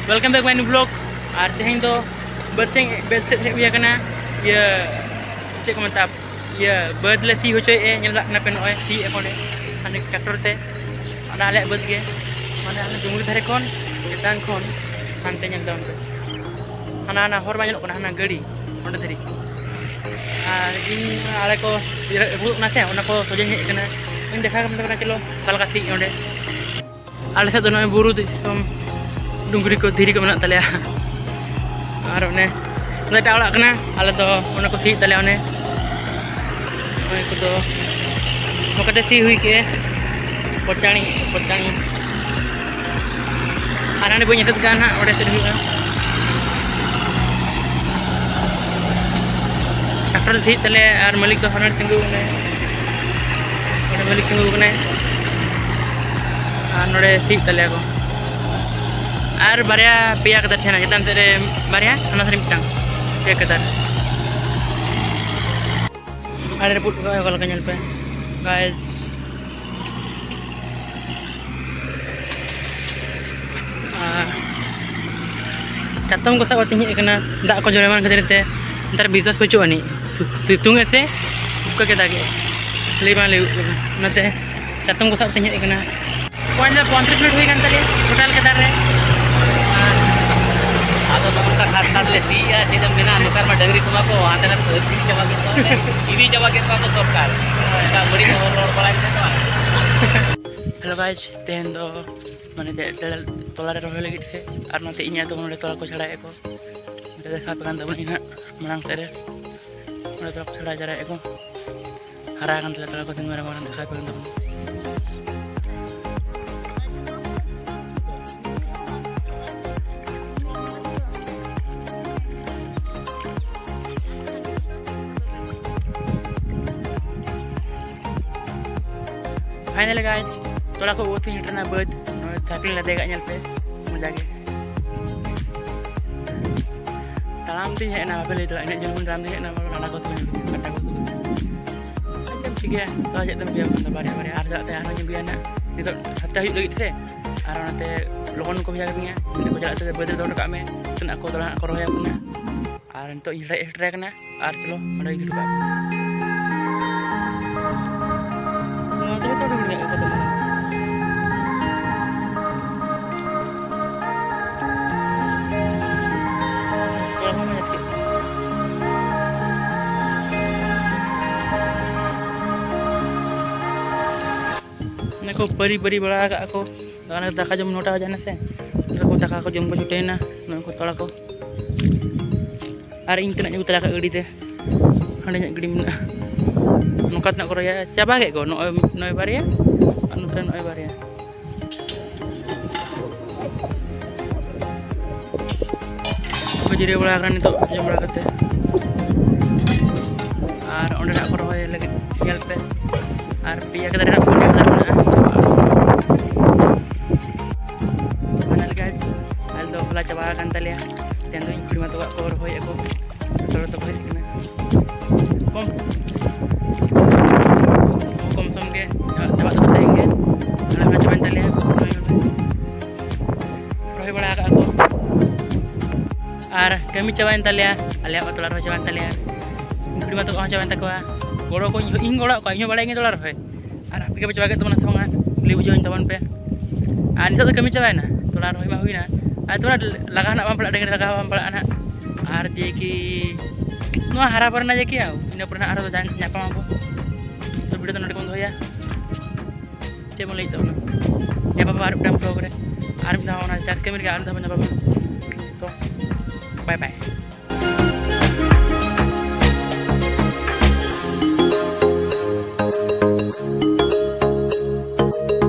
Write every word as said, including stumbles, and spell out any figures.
Welcome back my new vlog. ᱟᱨ ᱛᱮᱦᱮᱧ ᱫᱚ ᱵᱟᱹᱫᱽ ᱥᱮᱫ, ᱵᱟᱹᱫᱽ ᱥᱮᱫ ᱦᱮᱡ ᱦᱩᱭ ᱟᱠᱟᱱᱟ᱾ ᱤᱭᱟᱹ, ᱪᱮᱫ ᱠᱚ ᱢᱮᱛᱟᱜᱼᱟ, ᱤᱭᱟᱹ, ᱵᱟᱹᱫᱽ ᱞᱮ ᱥᱤ ᱦᱚᱪᱚᱭᱮᱫᱼᱟ᱾ ᱧᱮᱞ ᱫᱟᱲᱮᱭᱟᱜ ᱠᱟᱱᱟ ᱯᱮ, ᱱᱚᱜᱼᱚᱭ ᱥᱤᱭᱮᱫ ᱟᱠᱚ ᱚᱸᱰᱮ, ᱦᱟᱱᱮ tractor ᱛᱮ᱾ ᱚᱱᱟ ᱟᱞᱮᱭᱟᱜ ᱵᱟᱹᱫᱽ ᱜᱮ, ᱢᱟᱱᱮ ᱦᱟᱱᱮ ᱰᱩᱝᱨᱤ ᱫᱷᱟᱨᱮ ᱠᱷᱚᱱ ᱪᱮᱛᱟᱱ ᱠᱷᱚᱱ ᱦᱟᱱᱛᱮ ᱧᱮᱞ ᱛᱟᱵᱚᱱ ᱯᱮ, ᱦᱟᱱᱟ, ᱦᱟᱱᱟ ᱦᱚᱨ ᱵᱟᱝ ᱧᱮᱞᱚᱜ ᱠᱟᱱᱟ, ᱦᱟᱱᱟ ᱜᱟᱹᱲᱤ ᱚᱸᱰᱮ ᱫᱷᱟᱹᱨᱤᱡ᱾ ᱟᱨ ᱤᱧ ᱟᱲᱮ ᱠᱚ ᱨᱟᱹᱯᱩᱫᱚᱜ ᱠᱟᱱᱟ ᱥᱮ, ᱚᱱᱟ ᱠᱚ ᱥᱚᱡᱷᱮᱧ ᱦᱮᱡ ᱟᱠᱟᱱᱟ᱾ ᱤᱧ ᱫᱮᱠᱷᱟᱣ ᱠᱮᱫᱟ ᱪᱚᱞᱚ ᱚᱠᱟ ᱞᱮᱠᱟ ᱥᱤ ᱚᱸᱰᱮ᱾ ᱟᱞᱮ ᱥᱮᱫ ᱫᱚ ᱱᱚᱜᱼᱚᱭ ᱵᱩᱨᱩ ᱫᱤᱥᱚᱢ, ᱰᱩᱝᱨᱤ ᱠᱚ, ᱫᱷᱤᱨᱤ ᱠᱚ ᱢᱮᱱᱟᱜ ᱛᱟᱞᱮᱭᱟ᱾ ᱟᱨ ᱚᱱᱮ ᱮᱴᱟᱜ ᱚᱲᱟᱜ ᱠᱟᱱᱟ, ᱟᱞᱮ ᱫᱚ ᱚᱱᱟ ᱠᱚ ᱥᱤᱭᱮᱫ ᱛᱟᱞᱮᱭᱟ᱾ ᱚᱱᱮ ᱱᱚᱜᱼᱚᱭ ᱠᱚᱫᱚ ᱱᱚᱝᱠᱟᱛᱮ ᱥᱤ ᱦᱩᱭ ᱠᱮᱜᱼᱟ, ᱯᱚᱪᱟᱬᱤ ᱯᱚᱪᱟᱬᱤ᱾ ᱟᱨ ᱦᱟᱸᱰᱮ ᱵᱟᱹᱧ ᱮᱥᱮᱫ ᱠᱟᱜᱼᱟ ᱱᱟᱦᱟᱜ, ᱚᱸᱰᱮ ᱮᱥᱮᱫ ᱦᱩᱭᱩᱜᱼᱟ᱾ ᱴᱨᱟᱠᱴᱚᱨ ᱥᱤᱭᱮᱫ ᱛᱟᱞᱮᱭᱟ ᱟᱨ ᱢᱟᱹᱞᱤᱠ ᱫᱚ ᱦᱟᱱᱟ ᱛᱤᱸᱜᱩ ᱠᱟᱱᱟᱭ, ᱚᱸᱰᱮ ᱢᱟᱹᱞᱤᱠ ᱛᱤᱸᱜᱩ ᱠᱟᱱᱟᱭ᱾ ᱟᱨ ᱱᱚᱰᱮ ᱥᱤᱭᱮᱫ ᱛᱟᱞᱮᱭᱟ ᱠᱚ᱾ ᱟᱨ ᱵᱟᱨᱭᱟ ᱯᱮᱭᱟ ᱠᱟᱫᱟᱨ ᱛᱟᱦᱮᱱᱟ, ᱪᱮᱛᱟᱱ ᱥᱮᱫ ᱨᱮ ᱵᱟᱨᱭᱟ, ᱦᱟᱱᱟ ᱥᱮᱫ ᱨᱮ ᱢᱤᱫᱴᱟᱝ, ᱯᱮ ᱠᱟᱫᱟᱨ᱾ ᱟᱲᱮ ᱨᱟᱹᱯᱩᱫ ᱠᱟᱜᱼᱟ ᱚᱠᱟ ᱞᱮᱠᱟ, ᱧᱮᱞ ᱯᱮ guys᱾ ᱟᱨ ᱪᱟᱛᱚᱢ ᱠᱚ ᱥᱟᱵ ᱠᱟᱛᱮᱧ ᱦᱮᱡ ᱟᱠᱟᱱᱟ, ᱫᱟᱜ ᱠᱚ ᱡᱚᱨᱚᱭ ᱮᱢᱟᱱ ᱠᱷᱟᱹᱛᱤᱨ ᱛᱮ ᱱᱮᱛᱟᱨ ᱵᱤᱥᱣᱟᱥ ᱵᱟᱹᱪᱩᱜ ᱟᱹᱱᱤᱡ, ᱥᱤᱛᱩᱝ ᱮ ᱥᱮ ᱩᱯᱠᱟᱹ ᱜᱮ ᱫᱟᱜᱮ, ᱞᱟᱹᱭ ᱵᱟᱝ ᱞᱟᱹᱭᱚᱜ ᱠᱟᱱᱟ᱾ ᱚᱱᱟᱛᱮ ᱪᱟᱛᱚᱢ ᱠᱚ ᱥᱟᱵ ᱠᱟᱛᱮᱧ ᱦᱮᱡ ᱟᱠᱟᱱᱟ᱾ ᱯᱚᱸᱭᱛᱟᱞᱤᱥ ᱢᱤᱱᱤᱴ ᱦᱩᱭ ᱠᱟᱱ ᱛᱟᱞᱮᱭᱟ ᱴᱳᱴᱟᱞ ᱠᱮᱫᱟᱨ ᱨᱮ᱾ ᱟᱫᱚ ᱱᱚᱜᱼᱚ ᱱᱚᱝᱠᱟ ᱠᱷᱟᱫᱽ ᱠᱷᱟᱫᱽ ᱞᱮ ᱥᱤᱭᱮᱜᱼᱟ, ᱪᱮᱫ ᱮᱢ ᱢᱮᱱᱟ, ᱱᱮᱛᱟᱨ ᱢᱟ ᱰᱟᱹᱝᱨᱤ ᱠᱚᱢᱟ ᱠᱚ ᱦᱟᱱᱛᱮ ᱱᱟᱛᱮ ᱟᱹᱛᱤᱧ ᱪᱟᱵᱟ ᱠᱮᱫ ᱠᱚᱣᱟ ᱠᱚ, ᱤᱫᱤ ᱪᱟᱵᱟ ᱠᱮᱫ ᱠᱚᱣᱟ ᱠᱚ ᱥᱚᱨᱠᱟᱨ᱾ ᱚᱱᱠᱟ ᱵᱟᱹᱲᱤᱡ ᱦᱚᱲ ᱨᱚᱲ ᱵᱟᱲᱟᱭ ᱠᱟᱱᱟ ᱛᱚ᱾ Hello guys, ᱛᱮᱦᱮᱧ ᱫᱚ ᱢᱟᱱᱮ ᱫᱮ-, ᱫᱮ-, ᱛᱚᱞᱟ ᱨᱮ ᱨᱚᱦᱚᱭ ᱞᱟᱹᱜᱤᱫ ᱥᱮ, ᱟᱨ ᱱᱚᱛᱮ ᱤᱧ ᱟᱭᱳ ᱛᱟᱠᱚ ᱱᱚᱰᱮ ᱛᱚᱞᱟ ᱠᱚ ᱪᱷᱟᱲᱟᱭᱮᱫ ᱠᱚ᱾ ᱱᱚᱰᱮ ᱫᱮᱠᱷᱟᱣ ᱟᱯᱮ ᱠᱟᱱ ᱛᱟᱵᱚᱱᱟᱹᱧ ᱦᱟᱸᱜ ᱢᱟᱲᱟᱝ ᱥᱮᱫ ᱨᱮ, ᱱᱚᱰᱮ ᱛᱚᱞᱟ ᱠᱚ ᱪᱷᱟᱲᱟ ᱡᱟᱣᱨᱟᱭᱮᱫ ᱠᱚ᱾ ᱦᱟᱨᱟ ᱟᱠᱟᱱ ᱛᱟᱞᱮᱭᱟ ᱛᱚᱞᱟ ᱠᱚ, ᱛᱤᱱ ᱢᱟᱨᱟᱝ ᱢᱟᱨᱟᱝ ᱫᱮᱠᱷᱟᱣ ᱟᱯᱮ ᱠᱟᱱ ᱛᱟᱵᱚᱱᱟ᱾ Finally guys, ᱛᱚᱞᱟ ᱠᱚ ᱩᱛᱩ ᱦᱤᱴ ᱨᱮᱱᱟᱜ ᱵᱟᱹᱫᱽ, ᱱᱚᱜᱼᱚᱭ ᱥᱟᱭᱠᱮᱞ ᱞᱟᱫᱮ ᱠᱟᱜ, ᱧᱮᱞ ᱯᱮ, ᱢᱚᱡᱟ ᱜᱮ᱾ ᱛᱟᱲᱟᱢ ᱛᱤᱧ ᱦᱮᱡ ᱮᱱᱟ, ᱵᱟᱯᱮ ᱞᱟᱹᱭ ᱫᱟᱲᱮᱭᱟᱜᱼᱟ, ᱤᱱᱟᱹᱜ ᱡᱷᱟᱹᱞ ᱠᱷᱚᱱ ᱛᱟᱲᱟᱢ ᱛᱤᱧ ᱦᱮᱡ ᱮᱱᱟ, ᱵᱟᱵᱟ ᱰᱟᱸᱰᱟ ᱠᱚ ᱦᱟᱹᱥᱩ ᱠᱟᱱᱟ, ᱠᱟᱴᱟ ᱠᱚ ᱦᱟᱹᱥᱩ ᱠᱟᱱᱟ᱾ ᱪᱮᱫ ᱮᱢ ᱪᱤᱠᱟᱹᱭᱟ, ᱛᱚ ᱪᱮᱫ ᱮᱢ ᱪᱤᱠᱟᱹᱭᱟ, ᱵᱟᱨᱭᱟ ᱵᱟᱨᱭᱟ ᱟᱨ ᱪᱟᱞᱟᱜ ᱛᱮ ᱟᱨᱦᱚᱸ ᱧᱩ ᱦᱩᱭᱩᱜᱼᱟ ᱱᱟᱜ᱾ ᱱᱤᱛᱚᱜ ᱥᱟᱛᱴᱟ ᱦᱩᱭᱩᱜ ᱞᱟᱹᱜᱤᱫ ᱥᱮ, ᱟᱨ ᱚᱱᱟᱛᱮ ᱞᱚᱜᱚᱱ ᱠᱚ ᱵᱷᱮᱡᱟ ᱠᱟᱫᱤᱧᱟ᱾ ᱢᱮᱱᱫᱟ ᱠᱚ, "ᱪᱟᱞᱟᱜ ᱛᱮ ᱵᱟᱹᱫᱽ ᱨᱮ ᱫᱚᱦᱚ ᱦᱚᱴᱚ ᱠᱟᱜ ᱢᱮ, ᱱᱤᱛᱚᱜ ᱟᱠᱚ ᱛᱚᱞᱟ ᱦᱟᱸᱜ ᱠᱚ ᱨᱚᱦᱚᱭᱟ ᱠᱚ ᱱᱟᱜ." ᱟᱨ ᱱᱤᱛᱚᱜ ᱤᱧ ᱦᱮᱡ ᱥᱮᱴᱮᱨ ᱟᱠᱟᱱᱟ, ᱟᱨ ᱪᱚᱞᱚ ᱚᱸᱰᱮ ᱤᱫᱤ ᱦᱚᱴᱚ ᱠᱟᱜ ᱢᱮ᱾ ᱱᱚᱣᱟ ᱫᱚ ᱡᱚᱛᱚ ᱦᱚᱲ ᱜᱮ ᱢᱮᱱᱟᱜ ᱠᱚ ᱛᱟᱵᱚᱱᱟ᱾ ᱛᱚᱞᱟ ᱦᱚᱸ ᱡᱟᱹᱥᱛᱤ᱾ ᱚᱱᱟ ᱠᱚ ᱯᱟᱹᱨᱤ ᱯᱟᱹᱨᱤ ᱵᱟᱲᱟ ᱟᱠᱟᱫ ᱠᱚ᱾ ᱟᱫᱚ ᱚᱱᱟ ᱫᱟᱠᱟ ᱡᱚᱢ ᱱᱚᱴᱟ ᱵᱟᱡᱟᱣ ᱮᱱᱟ ᱥᱮ, ᱚᱱᱟ ᱠᱚ ᱫᱟᱠᱟ ᱠᱚ ᱡᱚᱢ ᱠᱚ ᱪᱷᱩᱴᱟᱹᱣᱮᱱᱟ᱾ ᱱᱚᱜᱼᱚᱭ ᱠᱚ ᱛᱚᱞᱟ ᱠᱚ, ᱟᱨ ᱤᱧ ᱛᱮᱱᱟᱜ ᱤᱧ ᱟᱹᱜᱩ ᱛᱚᱨᱟ ᱠᱟᱜ ᱜᱟᱹᱰᱤ ᱛᱮ, ᱦᱟᱸᱰᱮ ᱧᱚᱜ ᱜᱟᱹᱰᱤ ᱢᱮᱱᱟᱜᱼᱟ᱾ ᱱᱚᱝᱠᱟ ᱛᱮᱱᱟᱜ ᱠᱚ ᱨᱚᱦᱚᱭᱟ, ᱪᱟᱵᱟ ᱠᱮᱫ ᱠᱚ ᱱᱚᱜᱼᱚᱭ, ᱱᱚᱜᱼᱚᱭ ᱵᱟᱨᱭᱟ ᱟᱨ ᱱᱚᱛᱮ ᱱᱚᱜᱼᱚᱭ ᱵᱟᱨᱭᱟ᱾ ᱠᱚ ᱡᱤᱨᱟᱹᱣ ᱵᱟᱲᱟ ᱟᱠᱟᱱᱟ ᱱᱤᱛᱚᱜ ᱡᱚᱢ ᱵᱟᱲᱟ ᱠᱟᱛᱮ᱾ ᱟᱨ ᱚᱸᱰᱮᱱᱟᱜ ᱠᱚ ᱨᱚᱦᱚᱭ ᱞᱟᱹᱜᱤᱫ ᱧᱮᱞ ᱯᱮ᱾ ᱟᱨ ᱯᱮᱭᱟ ᱠᱟᱛᱮ ᱨᱮᱱᱟᱜ ᱯᱩᱱᱭᱟᱹ ᱠᱟᱛᱮ ᱢᱮᱱᱟᱜᱼᱟ᱾ ᱯᱷᱟᱭᱱᱟᱞ ᱜᱟᱪᱷ ᱟᱞᱮ ᱫᱚ ᱦᱚᱞᱟ ᱪᱟᱵᱟ ᱟᱠᱟᱱ ᱛᱟᱞᱮᱭᱟ᱾ ᱛᱮᱦᱮᱧ ᱫᱚ ᱤᱧ ᱠᱩᱲᱤ ᱢᱟ ᱛᱟᱠᱚᱣᱟᱜ ᱠᱚ ᱨᱚᱦᱚᱭᱮᱫᱼᱟ ᱠᱚ, ᱡᱚᱛᱚ ᱦᱚᱲ ᱛᱟᱠᱚ ᱦᱮᱡ ᱠᱟᱱᱟ᱾ ᱠᱚᱢ ᱠᱚᱢ ᱥᱚᱢ ᱜᱮ ᱪᱟᱵᱟᱜ ᱪᱟᱵᱟᱜ ᱛᱟᱠᱚ ᱛᱮᱦᱮᱧ ᱜᱮ᱾ ᱟᱞᱮ ᱦᱚᱸ ᱪᱟᱵᱟᱭᱮᱱ ᱛᱟᱞᱮᱭᱟ ᱨᱚᱦᱚᱭ ᱵᱟᱲᱟ ᱟᱠᱟᱫᱼᱟ ᱠᱚ᱾ ᱟᱨ ᱠᱟᱹᱢᱤ ᱪᱟᱵᱟᱭᱮᱱ ᱛᱟᱞᱮᱭᱟ, ᱟᱞᱮᱭᱟᱜ ᱢᱟ ᱛᱚᱞᱟ ᱨᱚᱦᱚᱭ ᱪᱟᱵᱟᱭᱮᱱ ᱛᱟᱞᱮᱭᱟ, ᱤᱧ ᱠᱩᱲᱤ ᱢᱟ ᱛᱟᱠᱚ ᱦᱚᱸ ᱪᱟᱵᱟᱭᱮᱱ ᱛᱟᱠᱚᱣᱟ᱾ ᱜᱚᱲᱚ ᱠᱚ ᱤᱧ, ᱤᱧ ᱜᱚᱲᱚ ᱟᱠᱚᱣᱟ, ᱤᱧ ᱦᱚᱸ ᱵᱟᱲᱟᱭ ᱜᱤᱧ ᱛᱚᱞᱟ ᱨᱚᱦᱚᱭ᱾ ᱟᱨ ᱟᱯᱮ ᱜᱮᱯᱮ ᱪᱟᱵᱟ ᱠᱮᱫ ᱛᱟᱵᱚᱱᱟ ᱥᱮ ᱵᱟᱝᱟ? ᱠᱩᱞᱤ ᱵᱩᱡᱷᱟᱹᱣ ᱤᱧ ᱛᱟᱵᱚᱱ ᱯᱮ᱾ ᱟᱨ ᱱᱤᱛᱚᱜ ᱫᱚ ᱠᱟᱹᱢᱤ ᱪᱟᱵᱟᱭᱮᱱᱟ, ᱛᱚᱞᱟ ᱨᱚᱦᱚᱭ ᱢᱟ ᱦᱩᱭᱱᱟ᱾ ᱟᱨ ᱛᱷᱚᱲᱟ ᱞᱟᱜᱟ ᱦᱟᱸᱜ ᱵᱟᱝ ᱯᱟᱲᱟᱜᱼᱟ, ᱰᱟᱹᱝᱨᱤ ᱞᱟᱜᱟ ᱦᱚᱸ ᱵᱟᱝ ᱯᱟᱲᱟᱜᱼᱟ ᱱᱟᱦᱟᱜ᱾ ᱟᱨ ᱡᱮ ᱠᱤ ᱱᱚᱣᱟ ᱦᱟᱨᱟ ᱯᱚᱨᱮ ᱱᱟ ᱡᱮ ᱠᱤ ᱤᱱᱟᱹ ᱯᱚᱨᱮ ᱱᱟᱦᱟᱜ ᱟᱨᱦᱚᱸ ᱡᱟᱦᱟᱸ ᱧᱟᱯᱟᱢ ᱟᱵᱚ᱾ ᱛᱚ ᱵᱷᱤᱰᱤᱭᱳ ᱫᱚ ᱱᱚᱰᱮ ᱵᱚᱱ ᱫᱚᱦᱚᱭᱟ᱾ ᱪᱮᱫ ᱵᱚᱱ ᱞᱟᱹᱭᱮᱫ ᱛᱟᱵᱚᱱᱟ? ᱧᱟᱯᱟᱢ ᱟᱵᱚ ᱟᱨ ᱢᱤᱫᱴᱟᱝ ᱵᱞᱚᱜ ᱨᱮ, ᱟᱨ ᱢᱤᱫ ᱫᱷᱟᱣ ᱚᱱᱟ ᱪᱟᱥ ᱠᱟᱹᱢᱤ ᱨᱮᱜᱮ ᱟᱨ ᱢᱤᱫ ᱫᱷᱟᱣ ᱵᱚᱱ ᱧᱟᱯᱟᱢᱟ᱾ ᱛᱚ ᱵᱟᱭ ᱵᱟᱭ᱾